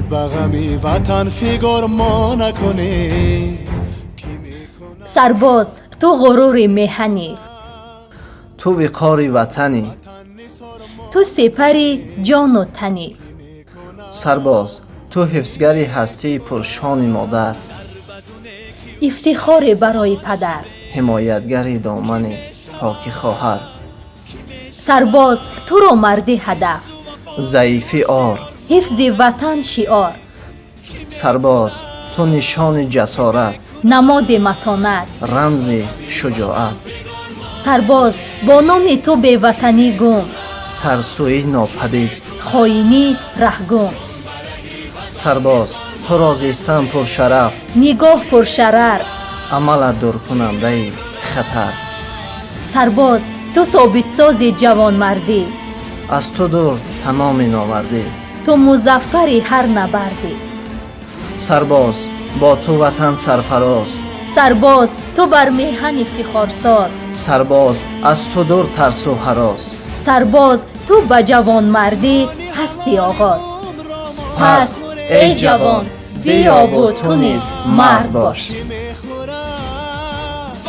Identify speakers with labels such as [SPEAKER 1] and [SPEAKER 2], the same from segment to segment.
[SPEAKER 1] Ба ғами ватан фигор мо накунем, ки мекунад?
[SPEAKER 2] Сарбоз, ту ғурури меҳанӣ.
[SPEAKER 3] Ту виқори ватанӣ.
[SPEAKER 2] Ту сепари ҷону танӣ.
[SPEAKER 3] Сарбоз, ту ҳифзгари ҳастии пуршони модар.
[SPEAKER 2] Ифтихоре барои падар.
[SPEAKER 3] Ҳимоятгари домани поки хоҳар.
[SPEAKER 2] Сарбоз, туро мардӣ ҳадаф.
[SPEAKER 3] Заифӣ ор.
[SPEAKER 2] Ҳифзи ватан шиор.
[SPEAKER 3] Сарбоз, ту нишони ҷасорат.
[SPEAKER 2] Намоди матонат.
[SPEAKER 3] Рамзи шуҷоат.
[SPEAKER 2] Сарбоз, бо номи ту беватанӣ гум.
[SPEAKER 3] Тарсӯӣ нопадид.
[SPEAKER 2] Хоинӣ раҳгум.
[SPEAKER 3] Сарбоз, туро зистан пуршараф.
[SPEAKER 2] Нигоҳ пуршарар.
[SPEAKER 3] Амалат дуркунандаи хатар.
[SPEAKER 2] Сарбоз, ту собитсози ҷавонмардӣ.
[SPEAKER 3] Аз ту дур тамоми номардӣ.
[SPEAKER 2] Ту музаффари ҳар набардӣ.
[SPEAKER 3] Сарбоз, бо ту ватан сарфароз.
[SPEAKER 2] Сарбоз, ту бар меҳан ифтихорсоз.
[SPEAKER 3] Сарбоз, аз ту дур тарсу ҳарос.
[SPEAKER 2] Сарбоз, ту ба ҷавонмардӣ ҳасти оғоз. Пас, эй ҷавон, биёву ту низ мард бош.
[SPEAKER 1] Мехӯрад.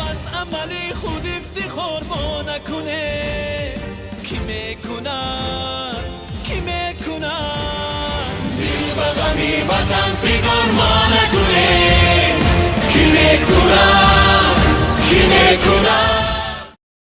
[SPEAKER 4] Аз амали худ ифтихор мо накунем, ки мекунад, ки мекунад? Дил ба ғами ватан фигор мо накунем, ки мекунад, ки мекунад?